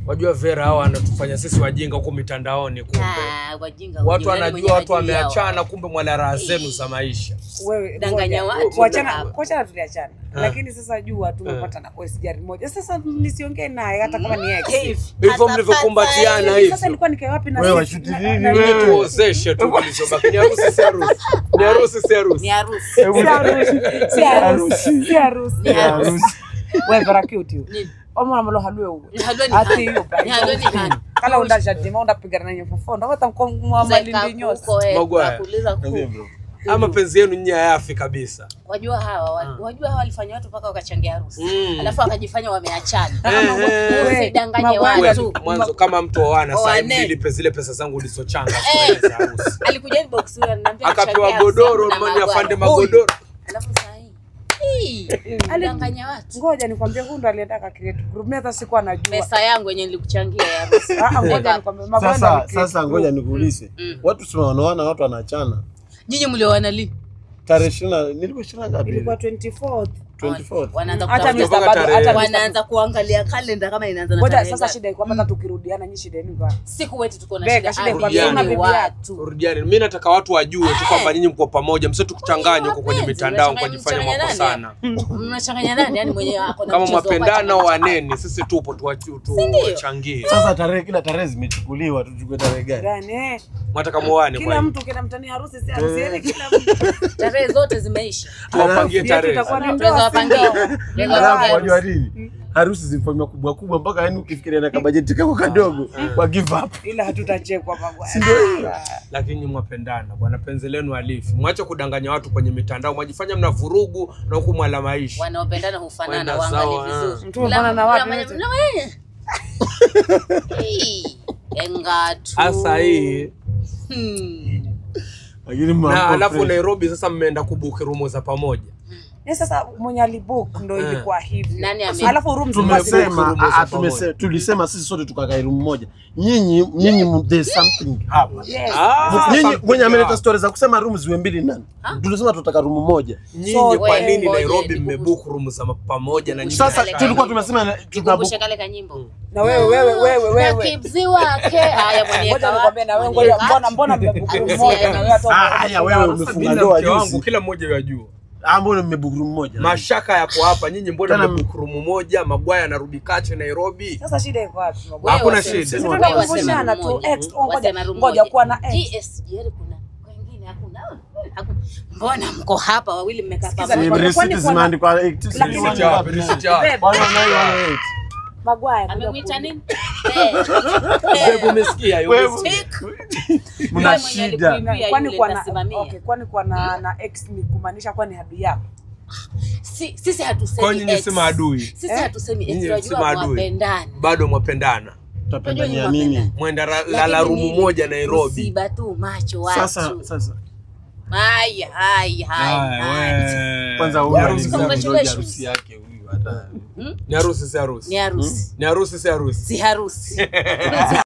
Wajua Vera hawa wanatufanya sisi wajinga huko mitandaoni kumbe. Wajinga. Watu wanajua watu wameachana kumbe mwala raha zenu za maisha. Wewe danganya watu. Kuachana tuliachana. Lakini sasa jua tumepata na kwa sijari moja. Sasa nisiongee naye hata kama ni ex. Hivyo mlivyokumbatiana hivi. Sasa nilikuwa nikae wapi na wewe washuti nini wewe? Tuozeshe tu kilichobaki. Ni harusi si harusi. Ni harusi si harusi. Ni harusi. Si harusi. Si harusi. Ni harusi. Wewe Vera cute you. Omo mlo halwe huo. Ati hiyo. Ni halwe ni hani. Kala unda jadima unda pigana na nyofofo. Ndo hata mwa malindi nyosi. Magwaya. Ama penzi yenu nyinyi hayafi kabisa. Wajua hawa, wajua hawa walifanya watu mpaka wakachangia harusi. Alafu wakajifanya wameachana. Usidanganye watu. Mwanzo kama mtu oana sasa hivi nilipe zile pesa zangu ulizochanga kwa harusi. Alikuja inbox huyo ananiambia akapewa godoro, mmoja afande magodoro. Alafu sasa alidanganya watu. Ngoja nikwambie huyu ndo alienda ka create group. Mimi hata sikuwa najua. Pesa yangu yenyewe nilikuchangia ya harusi. Ngoja nikwambie Sasa sasa ngoja nikuulize. Watu si wanaoana watu wanaachana. Nyinyi mlioana lini? Tarehe 20 nilikuwa 20 ngapi? Ilikuwa 24th. 24th. Wanaanza kutafuta wanaanza kuangalia kalenda kama inaanza na tarehe. Ngoja sasa shida iko hapa hata tukirudiana nyinyi shida yenu kwa. Siku wetu tuko na shida. Shida kwa bibi watu. Rudiani. Mimi nataka watu wajue tu kwamba nyinyi mko pamoja, msio tukuchanganye huko kwenye mitandao mkajifanya mwako sana. Mnachanganya nani? Yaani mwenyewe ako na kama mwapendana waneni, sisi tupo tuwachangie. Sasa tarehe kila tarehe zimechukuliwa, tuchukue tarehe gani? Gani? Mnataka muoane kwa kila mtu kila mtani harusi si harusi yani kila mtu. Tarehe zote zimeisha. Tuwapangie tarehe. Alafu wajua nini? Harusi zimefanywa kubwa kubwa mpaka yani ukifikiria na kabajeti kako kadogo wa give up. Ila hatutachekwa mambo. Si ndio? Lakini mwapendana bwana, penzi lenu alifi. Mwache kudanganya watu kwenye mitandao, mwajifanya mna vurugu na huku mwala maisha. Wanaopendana hufanana, waangalie vizuri. Mtu hufanana na wapi? Engatu. Asa hii. Lakini na alafu Nairobi sasa mmeenda kubook room za pamoja. Ni sasa mwenye alibook ndo ilikuwa hivi. Nani ame? Alafu room tumesema tulisema sisi sote tukakaa room moja. Nyinyi there's something hapa. Nyinyi mwenye ameleta stories za kusema room ziwe mbili nani? Tulisema tunataka room moja. Nyinyi kwa nini Nairobi mmebook room za pamoja na nyinyi? Sasa tulikuwa tumesema tunabook kale kanyimbo. Na wewe. Na kibzi wake. Haya mwenye ngoja nikwambie na wewe ngoja mbona mmebook room moja na wewe hata haya wewe umefunga ndoa juzi. Kila mmoja yajua. Mbona mmebook room moja? Mashaka yako hapa nyinyi mbona mmebook room moja? Magwaya na Rubikache Nairobi. Sasa shida iko wapi? Hakuna shida. Sisi tunakumbushana tu ex ngoja kuwa na ex. GSGR kuna wengine hakuna. Mbona mko hapa wawili mmekaa pamoja? Receipt zimeandikwa 86 receipt. Magwaya amekuita nini? Wewe umesikia hiyo? Mna shida. Kwani kwa na okay, kwani kwa na ex ni kumaanisha kwani adui yako? Sisi hatusemi. Kwani nyinyi si maadui? Sisi hatusemi ex, tunajua mwapendana. Bado mwapendana. Tutapendania nini? Mwenda lala room moja Nairobi. Siba tu macho watu. Sasa. Haya. Kwanza huyu harusi yake huyu hata. Ni harusi si harusi? Ni harusi. Ni harusi si harusi? Si harusi.